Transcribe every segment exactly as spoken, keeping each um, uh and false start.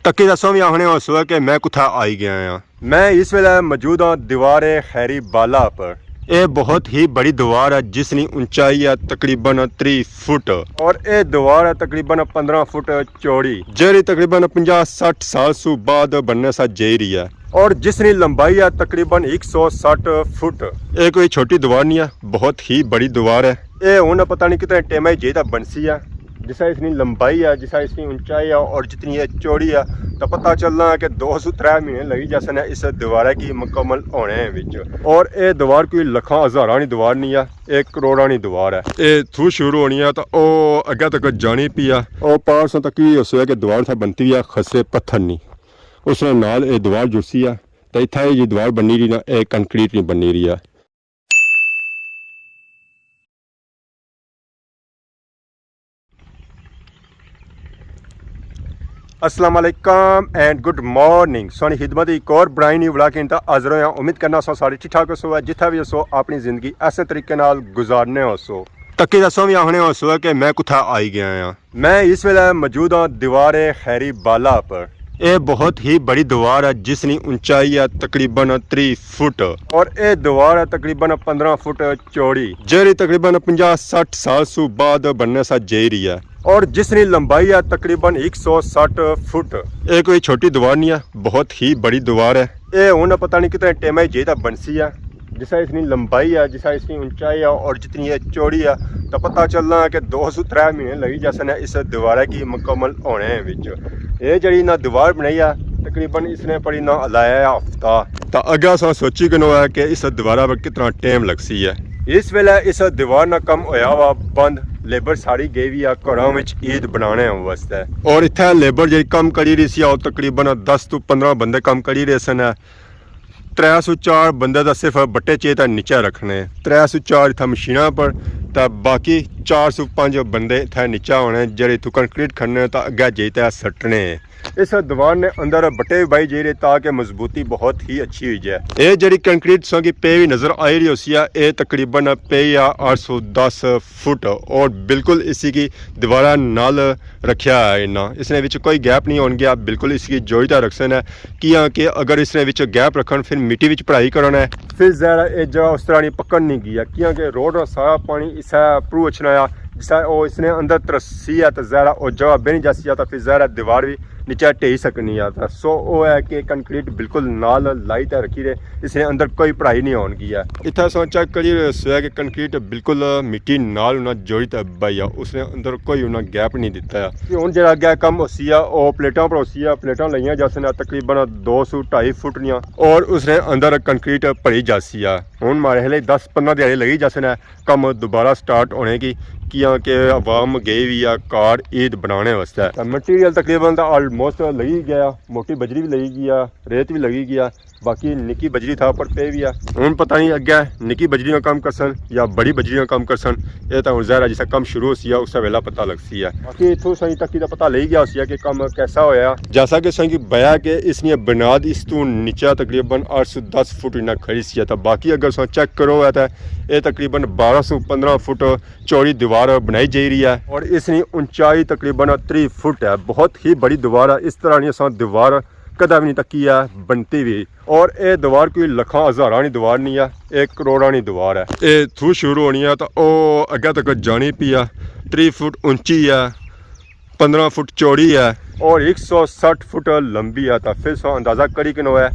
تکی تساں وی آخنے ہوسو کہ میں کتھا آئی گیا ہاں۔ میں اس ویلے موجود ہاں دیوار خیری بالا پر۔ اے بہت ہی بڑی دیوار ہے جس نی اونچائی ہے تقریباً تری فٹ اور اے دیوار ہے تقریباً پندرہ فٹ چوڑی، جیڑی تقریباً پنجاہ سٹھ سال سو بعد بننے سا جائی رہی ہے۔ اور جس نی لمبائی ہے تقریباً ایک سو سٹھ فٹ۔ اے کوئی چھوٹی دیوار نہیں ہے، بہت ہی بڑی دیوار ہے۔ اے ہن پتہ نہیں کتنے ٹائم جے تک بنسی ہے۔ جسا اس نی لمبائی ہے، جسا اس نی اونچائی ہے اور جتنی یہ چوڑی ہے، تو پتہ چلنا ہے کہ دو سو ترے مہینے لگی جاسن اس دیوارے کی مکمل ہونے وچ۔ اور اے دیوار کوئی لکھاں ہزاراں نی دیوار نہیں ہے، اے کروڑاں نی دیوار ہے۔ اے اتھوں شروع ہونی ہے تو او اگے تک جانی پی ہے۔ او پار سو تک یہ ہوسے کہ دیوار تھا بنتی ہے خسے پتھر نی، اس نے نال اے دیوار جڑسی ہے۔ تے اتھا اے جی دیوار بنی رہی نا، اے کنکریٹ نی بنی رہی ہے۔ السلام علیکم اینڈ گڈ مارننگ۔ سونی خدمت ایک اور برائے نی ولاگ انتا حاضر ہویا۔ امید کرنا سو سارے ٹھیک ٹھاک ہوسو، جتھا بھی ہوسو اپنی زندگی ایسے طریقے نال گزارنے ہوسو۔ تکی تساں وی آخنے ہوسو کہ میں کتھا آئی گیا ہاں۔ میں اس ویلے موجود ہاں دیوار خیری بالا پر۔ اے بہت ہی بڑی دیوار ہے جس نی اونچائی ہے تقریباً تری فٹ اور اے دیوار ہے تقریباً پندرہ فٹ چوڑی، جیڑی تقریباً پنجاہ سٹھ سال سو بعد بننے سا جائی رہی ہے اور جس نی لمبائی ہے تقریباً ایک سو سٹھ فٹ۔ اے کوئی چھوٹی دیوار نہیں ہے، بہت ہی بڑی دیوار ہے۔ اے ہن پتہ نہیں کتنے ٹائم جے تک بنسی ہے۔ جسا اس نی لمبائی ہے، جسا اس نی اونچائی ہے اور جتنی یہ چوڑی ہے، تو پتہ چلنا ہے کہ دو سو ترے مہینے لگی جاسن اس دیوارے کی مکمل ہونے وچ۔ اے جڑی انہاں دیوار بنائی ہے، تقریباً اس نے پڑی نہ لایا ہے ہفتہ۔ تو اگے اساں سوچی کنو ہے کہ اس دیوارا پر کتنا ٹائم لگسی ہے۔ اس ویلے اس دیوار نا کم ہویا ہوا بند، لیبر ساری گئی ہوئی ہے گھراں وچ عید بنانے واسطے۔ اور اتھے لیبر جڑی کم کری رہی سی، او تقریباً دس تو پندرہ بندے کم کری رہے سن۔ ترے سو چار بندے دا صرف بٹے چے تے نیچے رکھنے، ترے سو چار اتھا مشیناں پر، تے باقی چار سو پنج بندے اتھا نیچے ہونے، جڑے اتھوں کنکریٹ کھننے تے اگے جائی تے سٹنے۔ اس دیوار نے اندر بٹے بھی بائی جائی رہے تاکہ مضبوطی بہت ہی اچھی ہوئی جائے۔ اے جڑی کنکریٹ تساں کی پے ہوئی نظر آئی رہی ہوسی ہے، اے تقریباً پے یا آٹھ سو دس فٹ، اور بالکل اسی کی دیوارہ نال رکھیا ہے انہاں۔ اس نے وچ کوئی گیپ نہیں ہون گیا، بالکل اس کی جوڑی تے رکھسن ہے، کیاں کہ اگر اس نے وچ گیپ رکھن پھر مٹی وچ پڑھائی کرن ہے۔ پھر ظاہر ہے اے جگہ اس طرح نہیں پکڑ نہیں گیا، کیاں کہ روڈ نا سارا پانی اسے پرو اچھنا آیا، جسا او اس نے اندر ترسی ہے تو ظاہر ہے او جگہ بہ نہیں جاسی ہے، تو پھر ظاہر ہے دیوار بھی نیچے ٹہی سکنی ہے۔ تو سو او ہے کہ کنکریٹ بالکل نال لائی تے رکھی رہے، اس نے اندر کوئی پڑھائی نہیں ہون گیا۔ اتھا اساں چیک کری رہے سو ہے کہ کنکریٹ بالکل مٹی نال انہاں جوڑی تے بائی آ، اس نے اندر کوئی انہاں گیپ نہیں دیتا ہے۔ کہ ہن جڑا اگے کم ہوسی آ، او پلیٹاں پر ہوسی آ، پلیٹاں لگیاں جاسن تقریباً دو سو ڈھائی فٹ نیاں، اور اس نے اندر کنکریٹ بھری جاسی آ۔ ہن ماڑے خیال دس پندرہ دیہاڑے لگی جاسن کم دوبارہ سٹارٹ ہونے کی، کیاں کہ عوام گئی ہوئی آ کار عید بنانے واسطے۔ تے مٹیریل تقریباً تا آلموسٹ لگی گیا، موٹی بجری بھی لگی گیا، ریت بھی لگی گیا، باقی نکی بجری تھا پر پے وی ہے۔ ہن پتہ نہیں اگے نکی بجری نا کم کرسن یا بڑی بجری نا کم کرسن، اے تاں ہن ظاہر ہے جسا کم شروع ہوسی ہے اس ویلا پتہ لگسی ہے۔ باقی اتھوں سائیں تکی دا پتہ لئی گیا ہوسی ہے کہ کم کیسا ہویا۔ جیسا کہ سائیں کی بیا کہ اس نی بنیاد اس تو نیچے تقریباً آٹھ سو دس فٹ انہاں کھڑی سی ہے، تاں باقی اگر سائیں چیک کرو ہے تاں اے تقریباً بارہ سو پندرہ فٹ چوڑی دیوار بنائی جائی رہی ہے اور اس نی اونچائی تقریباً تری فٹ ہے۔ بہت ہی بڑی دیوار ہے، اس طرح نی اساں دیوار کدے وی نہیں تکی ہے بنتی وی۔ اور اے دیوار کوئی لکھاں ہزاراں نی دیوار نہیں ہے، اے کروڑاں نی دیوار ہے۔ اے تھو شروع ہونی ہے تاں او اگے تک جانی پی ہے، تری فٹ اونچی ہے، پندرہ فٹ چوڑی ہے اور ایک سو سٹھ فٹ لمبی ہے۔ تاں پھر سو اندازہ کری کنو ہے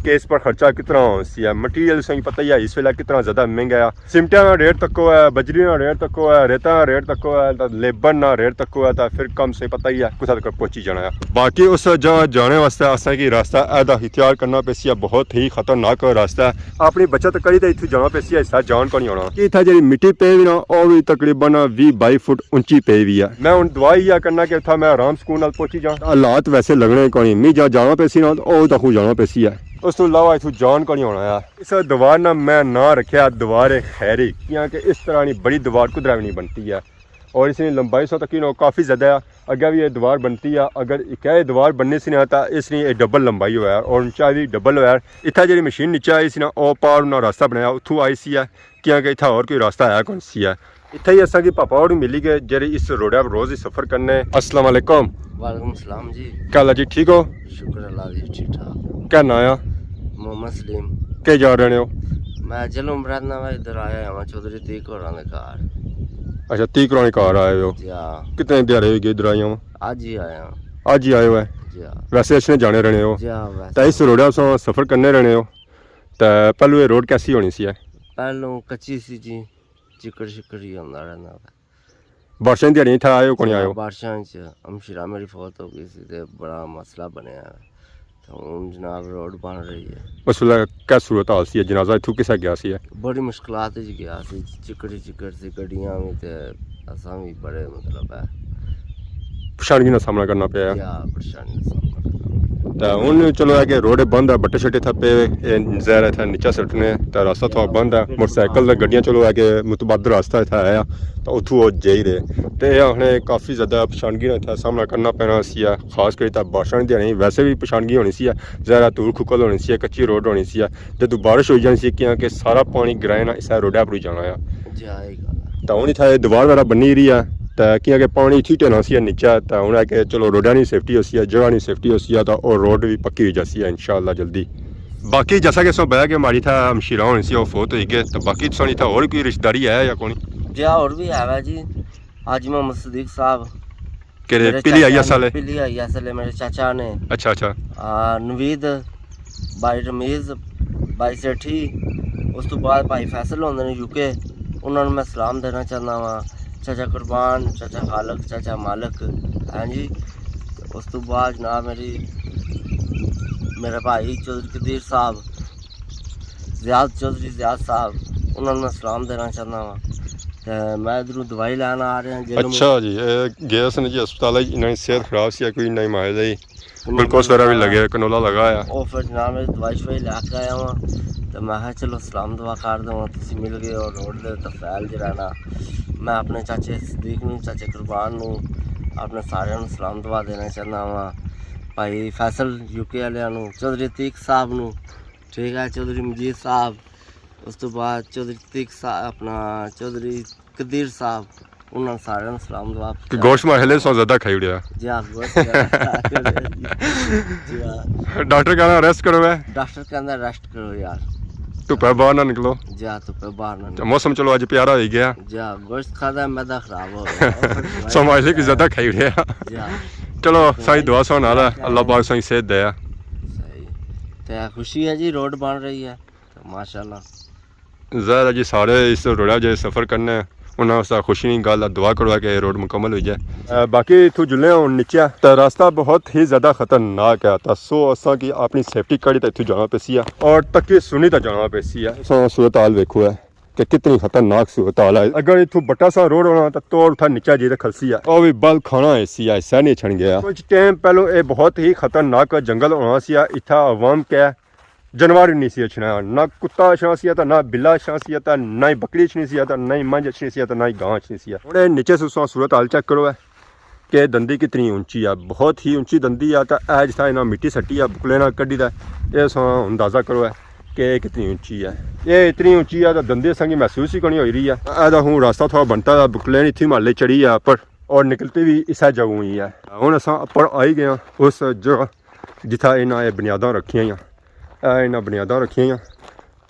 کہ اس پر خرچہ کتنا ہون سی ہے۔ مٹیریل سو پتہ ہی ہے اس ویلے کتنا زیادہ مہنگا ہے۔ سیمنٹاں نا ریٹ تکو ہے، بجری نا ریٹ تکو ہے، ریتاں نا ریٹ تکو ہے، تاں لیبر نا ریٹ تکو ہے، تاں پھر کم سے پتہ ہی ہے کتھا تک پہنچی جانا ہے۔ باقی اس جگہ جانے واسطے اساں کی راستہ ایدا اختیار کرنا پیسی ہے، بہت ہی خطرناک راستہ ہے۔ اپنی بچت کری تے اتھوں جانا پیسی ہے، اس طرح جان کونی ہونا۔ کہ اتھا جڑی مٹی پئی وی نا، او وی تقریباً ویہہ بائی فٹ اونچی پئی وی ہے۔ میں ہن دعا ایہا کرنا کہ اتھا میں آرام سکون نال پہنچی جاں۔ حالات ویسے لگنے کونی، می جاں جانا پیسی نا، او تاں خو جانا پیسی ہے۔ اس تو علاوہ اتھوں جان کونی ہونا ہے۔ اس دیوار نا میں ناں رکھیا دیوار خیری، کیاں کہ اس طرح نی بڑی دیوار کدرے وی نہیں بنتی ہے۔ اور اس نی لمبائی سو تکی نو کافی زیادہ ہے۔ اگے بھی یہ دیوار بنتی ہے، اگر اکے دیوار بننی سی نا، تاں اس نی یہ ڈبل لمبائی ہویا ہے اور اونچائی بھی ڈبل ہویا ہے۔ اتھا جڑی مشین نیچے آئی سی نا، او پار انہاں راستہ بنایا، اتھوں آئی سی ہے، کیونکہ اتھا اور کوئی راستہ ہے کون سی ہے۔ اتھا ہی اساں کی پاپا ہوری ملی گئے، جڑے اس روڈا پر روز ہی سفر کرنے۔ السلام علیکم۔ وعلیکم السلام جی۔ کیا حال ہے جی، ٹھیک ہو؟ شکر اللہ دی، ٹھیک ٹھاک۔ کیا ناں ہے؟ محمد سلیم۔ کیا جا رہنے ہو؟ میں جلوں برادنا وا ادھر آیا ہاں چودھری تیک ہوراں دے گھر۔ اچھا، تیک ہوراں دے گھر آئے ہو؟ جی ہاں۔ کتنے دیہاڑے ہوئی گئے ادھر آئے ہو؟ اج ہی آیا۔ اج ہی آئے ہو ہے؟ جی ہاں۔ ویسے اچھنے جانے رہنے ہو؟ جی ہاں، ویسے۔ تے اس روڈا سو سفر کرنے رہنے ہو؟ تے پہلو یہ روڈ کیسی ہونی سی ہے؟ پہلوں کچی سی جی، چکڑ شکڑ ہی ہوندا رہنا۔ بارشاں دیہاڑیاں اتھا آئے ہو کونی آئے ہو؟ بارشاں وچ ہمشیرہ میری فوت ہو گئی سی تے بڑا مسئلہ بنیا ہے۔ تے ہن جناب روڈ بن رہی ہے۔ اس ویلے کیا صورت حال سی؟ جنازہ اتھوں کسا گیا سی؟ بڑی مشکلات وچ گیا سی، چکڑ ہی چکڑ سی، گڈیاں وی تے اساں وی بڑے مطلب ہے پریشانگی نا سامنا کرنا پیا۔ یا پریشانی نا سامنا کرنا پیا۔ تے ہن چلو ہے کہ روڈ بند ہے، بٹے شٹے تھپے ہوئے، اے زہر اتھا نیچا سٹنے، تے راستہ تھوڑا بند ہے۔ موٹر سائیکل تے گڈیاں چلو ہے کہ متبادل راستہ اتھا ہے، تے اتھوں او جائی رہے۔ تے اے آخنے کافی زیادہ پریشانگی نا اتھا سامنا کرنا پینا سی ہے، خاص کری تے بارشاں دے دناں ویسے وی پریشانگی ہونی سی ہے، زہر ہے دھول کھکل ہونی سی ہے، کچی روڈ ہونی سی ہے۔ جدوں بارش ہوئی جانی سی، کیونکہ سارا پانی گرائے نا اسے روڈے پر ہی جانا ہے۔ جی ہاں، یہ گل ہے۔ تے ہن اتھا یہ دیوار وغیرہ بنی رہی ہے، تے کیونکہ پانی اتھی ٹھینا سی نیچے، تے ہن ہے کہ چلو روڈاں نی سیفٹی ہوسی ہے، جگہ نی سیفٹی ہوسی ہے، تے او روڈ وی پکی ہوئی جاسی ہے انشاءاللہ جلدی۔ باقی جیسا کہ سو بیا کہ ہماری اتھا ہمشیرہ ہونی سی، او فوت ہوئی گئے، تے باقی تساں نی اتھا ہور کوئی رشتہ داری ہے یا کونی؟ جی ہاں، ہور وی ہے جی، حاجی محمد صدیق صاحب۔ کہڑے؟ میرے پیلی چاچا آئی نے، اصل ہے؟ پیلی آئی اصل ہے، میرے چاچا نے۔ اچھا، اچھا۔ آ، نوید، بھائی رمیز، بھائی سیٹھی، اس تو بعد بھائی فیصل ہوندے نے یو کے، انہاں نوں میں سلام دینا چاہنا واں۔ چاچا قربان، چاچا خالق، چاچا مالک، ہاں جی۔ اس تو بعد جناب میری، میرے بھائی چودھری قدیر صاحب، زیاد چودھری زیاد صاحب، انہاں نوں میں سلام دینا چاہنا واں۔ تے میں ادھروں دوائی لینا آ رہا جیلوں۔ اچھا جی، اے گئے سن جی ہسپتال، انہاں دی صحت خراب سی، کوئی انہاں دی ماں دی گلوکوز وغیرہ وی لگے، کنولا لگا آیا۔ او پھر جناب میں دوائی شوائی لے کے آیا واں، تے میں کہا چلو سلام دعا کر دواں، تسی مل گئے ہو روڈ دے، تے فیل جڑا نا، میں اپنے چاچے صدیق نوں، چاچے قربان نوں، اپنے سارے نوں سلام دعا دینا چاہنا واں۔ بھائی فیصل یو کے والے نوں، چودھری عتیق صاحب نوں، ٹھیک ہے، چودھری مجید صاحب، اس تو بعد چودھری عتیق صاحب، اپنا چودھری قدیر صاحب، انہاں سارے نوں سلام دعا کہ پہنچایا۔ گوشت ماہلے سو زیادہ کھائی اڑیا۔ جی ہاں، گوشت زیادہ کھائی اڑیا۔ جی ہاں۔ ڈاکٹر کہنا ریسٹ کرو ہے۔ ڈاکٹر کہنا ریسٹ کرو یار۔ دھپے باہر نہ نکلو۔ جی ہاں، دھپے باہر نہ نکلو۔ موسم چلو اج پیارا ہوئی گیا۔ جی ہاں، گوشت کھادا، معدہ خراب ہو گیا۔ سو ماہلے کی زیادہ کھائی اڑیا۔ جی ہاں۔ چلو، سائیں دعا سو نال ہے، اللہ پاک سائیں صحت دے۔ صحیح۔ تے خوشی ہے جی، روڈ بن رہی ہے۔ تو ماشاءاللہ۔ ظاہر ہے جی، سارے اس روڈا جے سفر کرنے، انہاں واسطے خوشی نی گل ہے، دعا کرو کہ یہ روڈ مکمل ہوئی جائے۔ اے، باقی اتھوں جلے ہن نیچے، تے راستہ بہت ہی زیادہ خطرناک ہے، تے سو اساں کی اپنی سیفٹی کڑی تے اتھوں جانا پیسی ہے، اور تکی سنی تے جانا پیسی ہے۔ اساں صورت حال ویکھو ہے کہ کتنی خطرناک صورت حال ہے۔ اگر اتھوں بٹا سا روڈ ہونا تے توڑ اتھا نیچے جی تے کھلسی ہے، او وی بل کھانا ایسی ہے، حصہ نہیں چھن گیا۔ کچھ ٹائم پہلو اے بہت ہی خطرناک جنگل ہونا سی، اتھا عوام کے جانور ہی نہیں سی اچھنا، نہ کتا اچھنا سی آتا، نہ بلا اچھنا سی آتا، نہ ہی بکری اچھنی سی آتا، نہ ہی منجھ اچھنی سی آتا، نہ ہی گاں اچھنی سی آتا۔ ہن اے نیچے سو تساں صورت حال چیک کرو ہے کہ دندی کتنی اونچی ہے، بہت ہی اونچی دندی ہے۔ تے اے جتھاں انہاں مٹی سٹی ہے، بکلے نال کڈی تے، اے سو اندازہ کرو ہے کہ اے کتنی اونچی ہے۔ اے اتنی اونچی ہے تے دندی اساں کی محسوس ہی کونی ہوئی رہی ہے۔ اے دا ہن راستہ تھوڑا بنتا ہے، بکلے اتھی محلے چڑھی ہے اپر، اور نکلتی بھی اسے جگہوں ہی ہے۔ ہن اساں اپر آئی گئے ہاں اس جگہ جتھا انہاں اے بنیاداں رکھیاں ہویاں، اے انہاں بنیاداں رکھیاں ہویاں،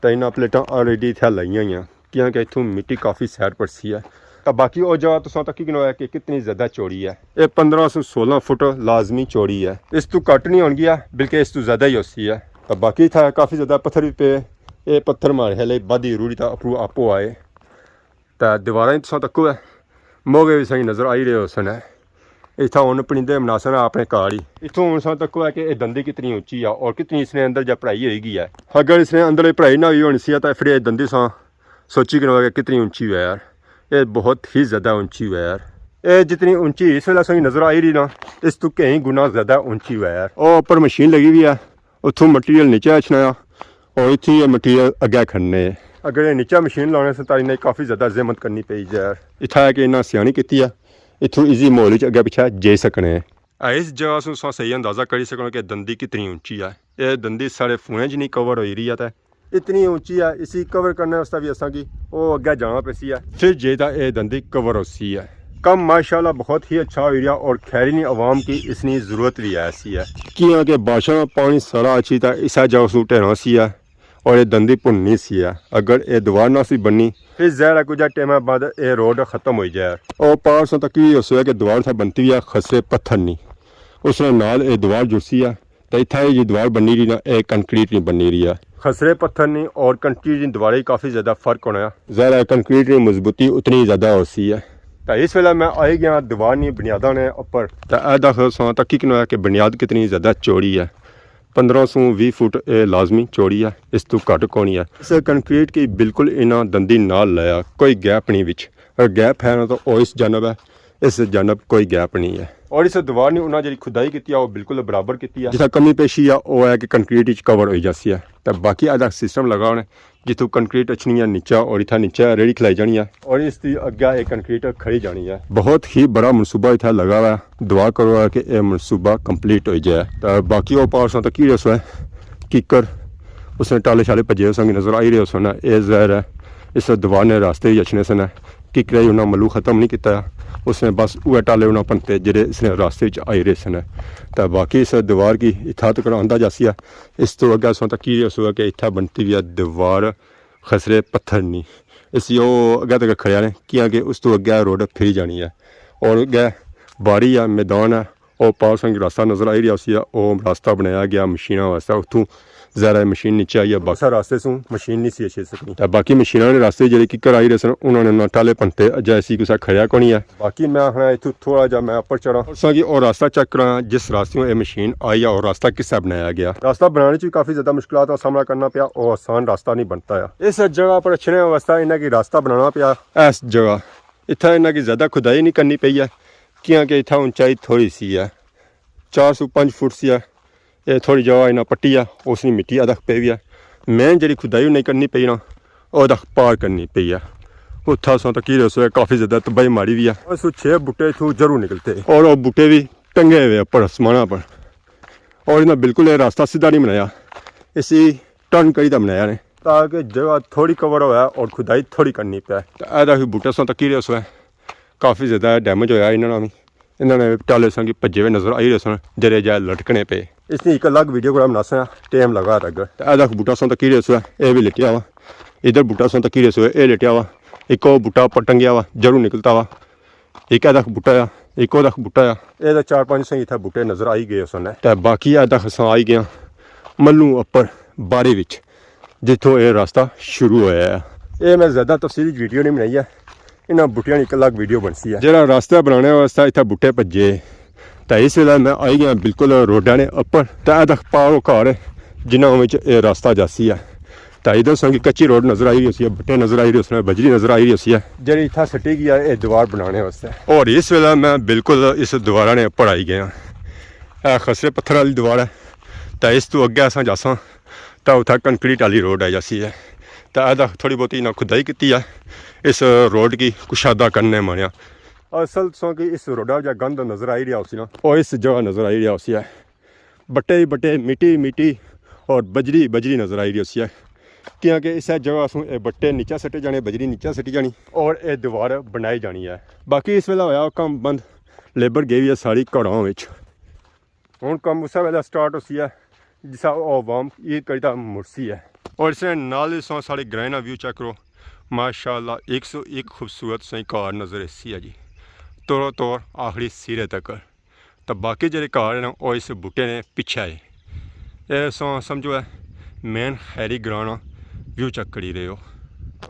تے انہاں پلیٹاں آلریڈی اتھے لائیاں ہویاں، کیونکہ اتھوں مٹی کافی سیر پڑسی ہے۔ تے باقی او جگہ تساں تکی گھنو ہے کہ کتنی زیادہ چوڑی ہے، اے پندرہ سو سولہ فٹ لازمی چوڑی ہے، اس تو گھٹ نہیں ہون گیا، بلکہ اس تو زیادہ ہی ہوسی ہے۔ تے باقی اتھا کافی زیادہ پتھر بھی پے، اے پتھر مارے ہلے بدی روڑی تے اپرو آپو آئے۔ تے دیواراں تساں تکو ہے، موگے وی سائیں نظر آئی رہے ہوسن ہے۔ اتھاں ہن پرندے مناسن اپنے گھر ہی۔ اتھوں ہن تساں تکو ہے کہ اے دندی کتنی اونچی ہے اور کتنی اس نے اندر جا پڑھائی ہوئی گئی ہے۔ اگر اس نے اندر پڑھائی نہ ہوئی ہونی سی تاں پھر اے دندی تساں سوچی گھنو کہ کتنی اونچی ہوئے یار۔ اے بہت ہی زیادہ اونچی ہوئے یار۔ اے جتنی اونچی اس ویلے سائیں نظر آئی رہی نا، اس تو کئی گنا زیادہ اونچی ہوئے یار۔ او اپر مشین لگی ہوئی ہے۔ اتھوں مٹیریل نیچے اچھنا آ اور اتھوں یہ مٹیریل اگے کھڑنے۔ اگر یہ نیچا مشین لانے سے تاں انہیں کافی زیادہ زحمت کرنی پئی جائے۔ اتھا ہے کہ انہاں سیانی کیتی ہے، اتھوں ایزی ماحول وچ اگے پچھے جائی سکنے ہیں۔ اس جگہ سوں تساں صحیح اندازہ کری سکنے کہ دندی کتنی اونچی ہے۔ یہ دندی سارے فوئیں جنی کور ہوئی رہی ہے تے اتنی اونچی ہے، اسی کور کرنے واسطے بھی اساں کی او اگے جانا پیسی ہے۔ پھر جے تاں یہ دندی کور ہوسی ہے۔ کم ماشاءاللہ بہت ہی اچھا ہوئی رہا اور کھیری نی عوام کی اس نی ضرورت بھی ایسی ہے۔ کیاں کہ بارشاں پانی سارا اچھی تاں اسا جگہ سوں ٹھہرنا سی ہے اور یہ دندی بھننی سی ہے۔ اگر یہ دیوار نہ سی بننی، پھر ظاہر ہے کچھ ٹائم بعد یہ روڈ ختم ہوئی جائے۔ او پار سوں تکی ہوئی ہے کہ دیوار تھا بنتی ہوئی ہے خسرے پتھر نی، اس نے نال یہ دیوار جڑسی ہے۔ تے اتھا یہ جی دیوار بنی رہی نا، اے کنکریٹ نی بنی رہی ہے۔ خسرے پتھر نی اور کنکریٹ نی دیواریں کافی زیادہ فرق ہونا ہے۔ ظاہر ہے کنکریٹ نی مضبوطی اتنی ہی زیادہ ہوسی ہے۔ تے اس ویلے میں آئی گیا دیوار نی بنیاداں نے اپر۔ تے اے دکھو تساں تکی کنو ہے کہ بنیاد کتنی زیادہ چوڑی ہے۔ پندرہ سوں ویہہ فٹ اے لازمی چوڑی ہے، اس تو گھٹ کونی ہے۔ اس کنکریٹ کی بالکل انہاں دندی نال لایا، کوئی گیپ نہیں وچ۔ اگر گیپ ہے نا تو او اس جانب ہے، اس جانب کوئی گیپ نہیں ہے۔ اور اس دیوار نے انہاں جڑی کھدائی کیتی ہے، وہ بالکل برابر کیتی ہے۔ جتھا کمی پیشی ہے، وہ ہے کہ کنکریٹ وچ کور ہوئی جاسی ہے۔ تے باقی ادا سسٹم لگا ہونے، جتھوں کنکریٹ اچھنی ہے نیچا، اور اتھا نیچا ریڑھی کھلائی جانی ہے، اور اس دی اگے ایک کنکریٹ کھڑی جانی ہے۔ بہت ہی بڑا منصوبہ اتھا لگا ہوا ہے، دعا کرو ہے کہ اے منصوبہ کمپلیٹ ہوئی جائے۔ تے باقی وہ پار سوں تکی رہے سو ہے، کیکر اس نے ٹالے شالے بھجے سنگ نظر آئی رہے سن۔ اے ظاہر ہے اس دیوار نے راستے ہی اچھنے سن۔ کیکرے انہاں ملو ختم نہیں کیتا۔ اس نے بس اوہ ٹالے انہاں پنتے جڑے اس نے راستے وچ آئی رہے سن۔ تے باقی اس دیوار کی اتھا تک آندا جاسی ہے۔ اس تو اگے اساں تکی رہے سو کہ اتھا بنتی ہوئی ہے دیوار خسرے پتھر نی۔ اس یو اگے تک کھڑیا نے، کیاں کہ اس تو اگے روڈ پھری جانی ہے۔ اور اگے باڑی ہے، میدان ہے، او پار سنگ راستہ نظر آئی رہیا سی، او راستہ بنایا گیا مشیناں واسطے۔ اتھوں ظاہر ہے مشین نیچے آئی ہے، باقی اسا راستے سوں مشین نہیں سی اچھی سکنی۔ تے باقی مشیناں نے راستے جڑے کیکر آئی رہے سن، انہاں نے انہاں ٹالے پنتے، اجا اسی کسا کھڑیا کونی ہے۔ باقی میں آخنا اتھوں تھوڑا جا میں اپر چڑھاں، تساں کی او راستہ چیک کراں جس راستے اے مشین آئی ہے، او راستہ کسا بنایا گیا۔ راستہ بنانے چ بھی کافی زیادہ مشکلات کا سامنا کرنا پیا، او آسان راستہ نہیں بنتا ہے۔ اس جگہ پر اچھنے واسطے انہاں کی راستہ بنانا پیا۔ اس جگہ اتھا انہاں کی زیادہ کھدائی نہیں کرنی پئی ہے، کیاں کہ اتھا اونچائی تھوڑی سی ہے، چار سو پنج فٹ سی ہے۔ یہ تھوڑی جگہ انہاں پٹی ہے، اس نی مٹی ادخ پئی ہوئی ہے۔ مین جڑی کھدائی انہیں کرنی پئی نا، او ادخ پار کرنی پئی ہے۔ اتھا سو تکی رہے سو کافی زیادہ تباہی ماری ہوئی ہے۔ اس چھ بوٹے اتھوں ضرور نکلتے اور وہ بوٹے بھی ٹنگے ہوئے اپر آسمانہ پر، اور انہاں بالکل یہ راستہ سیدھا نہیں بنایا، اسی ٹرن کری دا بنایا نے تاکہ جگہ تھوڑی کور ہوئے اور کھدائی تھوڑی کرنی پے۔ تے اے دکھو بوٹے سو تکی رہے سو کافی زیادہ ڈیمیج ہویا انہاں نا وی۔ انہاں نے ٹالے ساں کی بھجے ہوئے نظر آئی رہے سن، جڑے جا لٹکنے پے۔ اس نے ایک الگ ویڈیو کو بناساں، ٹائم لگا رہا اگر۔ تے اے دکھو بوٹا سو تکی رہے سو، اے بھی لٹیا ہوا، ادھر بوٹا سو تکی رہے سو، اے لٹیا ہوا، ایک او بوٹا اپر ٹنگیا ہوا، جڑوں نکلتا ہوا۔ ایک اے دکھ بوٹا آ، ایک او دکھ بوٹا آ۔ اے تے چار پنج سہی اتھا بوٹے نظر آئی گئے سن۔ تے باقی اے دکھ اساں آئی گئے آں ملوں اپر باڑے وچ، جتھوں اے راستہ شروع ہویا ہے۔ اے میں زیادہ تفصیلی ویڈیو نہیں بنائی ہے، انہاں بوٹیاں نی ایک الگ ویڈیو بنسی ہے۔ جڑا راستہ بنانے واسطے اتھا بوٹے بھجے، تے اس ویلے میں آئی گیا بالکل روڈا نے اپر۔ تے اے دکھ پار او گھر جنہاں وچ اے راستہ جاسی ہے۔ تے ادھر سنگی کچی روڈ نظر آئی رہی ہوسی ہے، بٹے نظر آئی رہے ہوسن، بجری نظر آئی رہی ہوسی ہے۔ جڑی اتھا سٹی گیا اے دیوار بنانے واسطے۔ اور اس ویلے میں بالکل اس دیوارا نے اپر آئی گیا۔ اے خسرے پتھر والی دیوار ہے۔ تے اس تو اگے اساں جاساں تے اتھا کنکریٹ والی روڈ آئی جاسی ہے۔ تے ادا تھوڑی بہت انہاں کھدائی کیتی ہے، اس روڈ کی کشادہ کرنے مانیا۔ اصل سو کہ اس روڈا جا گند نظر آئی رہیا ہوسی نا، او اس جگہ نظر آئی رہیا ہوسی ہے۔ بٹے ہی بٹے، مٹی ہی مٹی اور بجری ہی بجری نظر آئی رہی ہوسی ہے، کیونکہ اسے جگہ سوں اے بٹے نیچا سٹے جانے، بجری نیچا سٹی جانی اور اے دیوار بنائی جانی ہے۔ باقی اس ویلے ہویا کم بند، لیبر گئی ہوئی ہے ساری گھراں وچ۔ ہن کم اسے ویلے سٹارٹ ہوسی ہے جسا او عوام عید کری تاں مڑسی ہے۔ اور اس نے نال ہی سو ساڑے گرائیں نا ویو چیک کرو، ماشاءاللہ ایک سو ایک خوبصورت سوئی کار نظر ایسی ہے جی، تورو تور آخری سرے تک۔ تے باقی جڑے گھر نے او اس بوٹے نے پچھے ہے۔ اے سو سمجھو ہے مین خیری گراں نا ویو چیک کری رہے ہو۔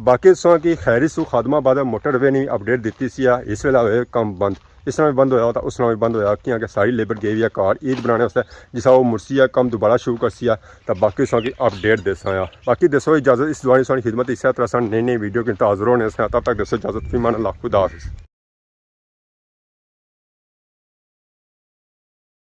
باقی سو کی خیری سو خادم آباد موٹر وے نی اپڈیٹ دتی سی آ، اس ویلے ہوئے کم بند، اس طرح بھی بند ہویا ہوتا، اس طرح بھی بند ہویا، کیونکہ ساری لیبر گئی ہوئی ہے گھر عید بنانے واسطے، جسا او مڑسی آ کم دوبارہ شروع کرسی آ، تے باقی سو کی اپڈیٹ دیساں آ۔ باقی دیسو اجازت، اس دعا نی سانی خدمت، اسے طرح سان نئی نئی ویڈیو کے حاضر ہونے سے، تب تک دیسو اجازت، فی امان اللہ، خدا حافظ۔